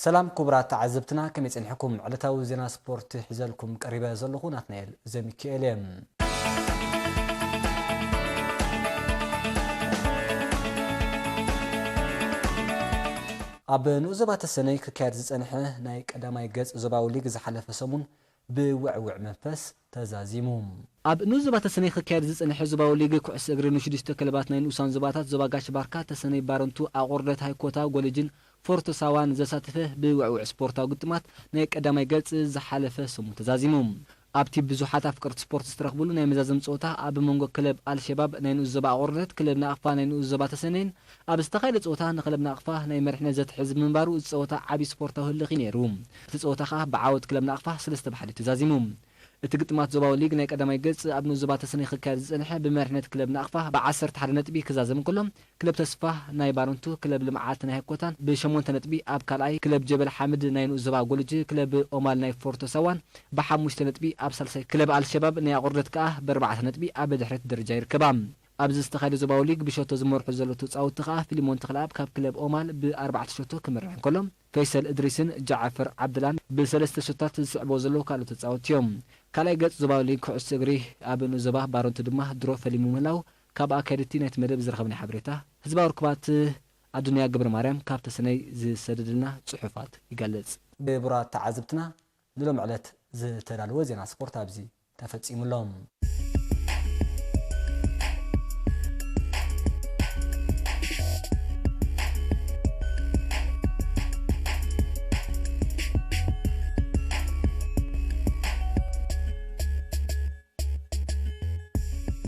ሰላም ክቡራት ተዓዘብትና፣ ከመይ ጸኒሕኩም? ዕለታዊ ዜና ስፖርት ሒዘልኩም ቀሪበ ዘለኹ ናትናኤል ዘሚካኤል እየ። ኣብ ንኡስ ዞባ ተሰነይ ክካየድ ዝጸንሐ ናይ ቀዳማይ ገጽ ዞባዊ ሊግ ዝሓለፈ ሰሙን ብውዕውዕ መንፈስ ተዛዚሙ። ኣብ ንኡስ ዞባ ተሰነይ ክካየድ ዝጸንሐ ዞባዊ ሊግ ኩዕሶ እግሪ ንሽዱሽተ ክለባት ናይ ንኡሳን ዞባታት ዞባ ጋሽ ባርካ፣ ተሰነይ ባረንቱ፣ ኣቑርደት ሃይኮታ፣ ጎልጅን ፎርቶ ሳዋን ዘሳተፈ ብውዕውዕ ስፖርታዊ ግጥማት ናይ ቀዳማይ ገጽ ዝሓለፈ ሰሙን ተዛዚሙ። ኣብቲ ብዙሓት ኣፍቀርቲ ስፖርት ዝተረኽብሉ ናይ መዛዘሚ ጸወታ ኣብ መንጎ ክለብ ኣልሸባብ ናይ ንኡስ ዞባ ኣቑርደት፣ ክለብ ናቕፋ ናይ ንኡስ ዞባ ተሰነይን ኣብ ዝተኻየደ ጸወታ ንክለብ ናቕፋ ናይ መሪሕነት ዘትሕዝ ብምንባሩ፣ እዚ ጸወታ ዓቢ ስፖርታዊ ህልኽ እዩ ነይሩ። እቲ ጸወታ ከኣ ብዓወት ክለብ ናቕፋ ሰለስተ ብሓደ ተዛዚሙ። እቲ ግጥማት ዞባዊ ሊግ ናይ ቀዳማይ ገጽ ኣብ ንኡስ ዞባ ተሰነይ ክካየድ ዝጸንሐ ብመሪሕነት ክለብ ናቕፋ ብዓሰርተ ሓደ ነጥቢ ክዛዘም እንከሎ፣ ክለብ ተስፋ ናይ ባረንቱ፣ ክለብ ልምዓት ናይ ሃይኮታን ብሸሞንተ ነጥቢ ኣብ ካልኣይ፣ ክለብ ጀበል ሓምድ ናይ ንኡስ ዞባ ጎልጅ፣ ክለብ ኦማል ናይ ፎርቶ ሳዋን ብሓሙሽተ ነጥቢ ኣብ ሳልሳይ፣ ክለብ ኣልሸባብ ናይ ኣቑርደት ከኣ ብኣርባዕተ ነጥቢ ኣብ ድሕሪት ደረጃ ይርከባ። ኣብዚ ዝተኻየደ ዞባዊ ሊግ ብሸቶ ዝመርሑ ዘለዉ ተጻወትቲ ከኣ ፊሊሞን ተኽለኣብ ካብ ክለብ ኦማል ብኣርባዕተ ሸቶ ክምራሕ እንከሎ፣ ፈይሰል እድሪስን ጃዕፈር ዓብደላን ብሰለስተ ሸቶታት ዝስዕብዎ ዘለዉ ካልኦት ተጻወትቲ እዮም። ካልኣይ ገጽ ዞባዊ ሊግ ኩዕሶ እግሪ ኣብ ንኡስ ዞባ ባረንቱ ድማ ድሮ ፈሊሙ ምህላዉ ካብ ኣካየድቲ ናይቲ መደብ ዝረኸብናዮ ሓበሬታ፣ ህዝባዊ ርክባት ኣዱንያ ገብረ ማርያም ካብ ተሰነይ ዝሰደደልና ጽሑፋት ይገልጽ። ክቡራት ተዓዘብትና፣ ንሎም ዕለት ዝተዳለወ ዜና ስፖርት ኣብዚ ተፈጺሙ ኣሎ።